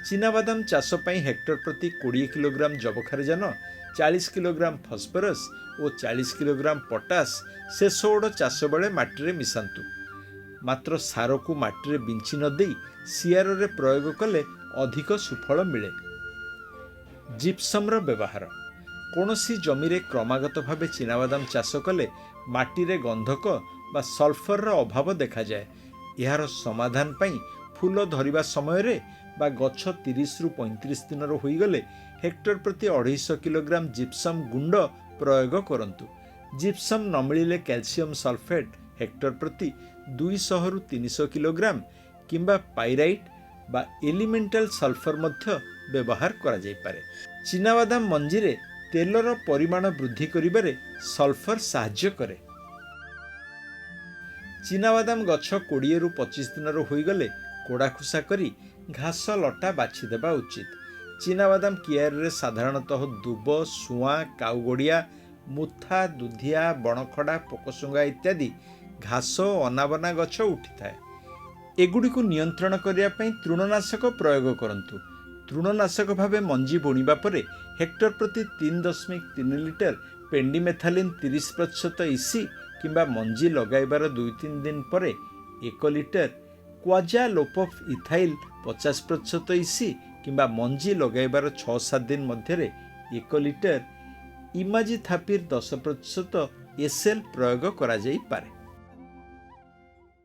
ଚିନାବାଦାମ ଚାଷ ପାଇଁ ହେକ୍ଟର ପ୍ରତି 20 କିଲୋଗ୍ରାମ ଯବକ୍ଷାରଜାନ, 40 କିଲୋଗ୍ରାମ ଫସ୍ଫରସ୍ ଓ 40 କିଲୋଗ୍ରାମ ପଟାସ ଶେଷ ଓଡ଼ ଚାଷ ବେଳେ ମାଟିରେ ମିଶାନ୍ତୁ। ମାତ୍ର ସାରକୁ ମାଟିରେ ବିଞ୍ଚି ନ ଦେଇ ସିଆରରେ ପ୍ରୟୋଗ କଲେ ଅଧିକ ସୁଫଳ ମିଳେ। ଜିପ୍ସମ୍ର ବ୍ୟବହାର: କୌଣସି ଜମିରେ କ୍ରମାଗତ ଭାବେ ଚିନାବାଦାମ ଚାଷ କଲେ ମାଟିରେ ଗନ୍ଧକ ବା ସଲଫରର ଅଭାବ ଦେଖାଯାଏ। ଏହାର ସମାଧାନ ପାଇଁ ଫୁଲ ଧରିବା ସମୟରେ ବା ଗଛ 30ରୁ 35 ଦିନର ହୋଇଗଲେ ହେକ୍ଟର ପ୍ରତି 250 କିଲୋଗ୍ରାମ ଜିପ୍ସମ୍ ଗୁଣ୍ଡ ପ୍ରୟୋଗ କରନ୍ତୁ। ଜିପ୍ସମ୍ ନ ମିଳିଲେ କ୍ୟାଲସିୟମ ସଲଫେଟ୍ ହେକ୍ଟର ପ୍ରତି 200ରୁ 300 କିଲୋଗ୍ରାମ କିମ୍ବା ପାଇରାଇଟ୍ ବା ଏଲିମେଣ୍ଟାଲ ସଲଫର ମଧ୍ୟ ବ୍ୟବହାର କରାଯାଇପାରେ। ଚିନାବାଦାମ ମଞ୍ଜିରେ ତେଲର ପରିମାଣ ବୃଦ୍ଧି କରିବାରେ ସଲଫର ସାହାଯ୍ୟ କରେ। ଚିନାବାଦାମ ଗଛ 20ରୁ 25 ଦିନର ହୋଇଗଲେ କୋଡ଼ାଖୁସା କରି ଘାସ ଲଟା ବାଛିଦେବା ଉଚିତ। ଚିନାବାଦାମ କିଆରିରେ ସାଧାରଣତଃ ଦୁବ, ସୁଆଁ, କାଉଗଡ଼ିଆ, ମୁଥା, ଦୁଧିଆ, ବଣଖଡ଼ା, ପୋକଶୁଙ୍ଗା ଇତ୍ୟାଦି ଘାସ ଓ ଅନାବନା ଗଛ ଉଠିଥାଏ। ଏଗୁଡ଼ିକୁ ନିୟନ୍ତ୍ରଣ କରିବା ପାଇଁ ତୃଣନାଶକ ପ୍ରୟୋଗ କରନ୍ତୁ। ତୃଣନାଶକ ଭାବେ ମଞ୍ଜି ବୁଣିବା ପରେ ହେକ୍ଟର ପ୍ରତି 3.3 ଲିଟର ପେଣ୍ଡିମେଥାଲିନ୍ 30% ଇସି କିମ୍ବା ମଞ୍ଜି ଲଗାଇବାର 2-3 ଦିନ ପରେ 1 ଲିଟର କ୍ୱାଜାଲୋପଫ୍ ଇଥାଇଲ୍ 50% ଇସି କିମ୍ବା ମଞ୍ଜି ଲଗାଇବାର 6-7 ଦିନ ମଧ୍ୟରେ 1 ଲିଟର ଇମାଜିଥାପିର୍ 10% ଏସ୍ଏଲ୍ ପ୍ରୟୋଗ କରାଯାଇପାରେ।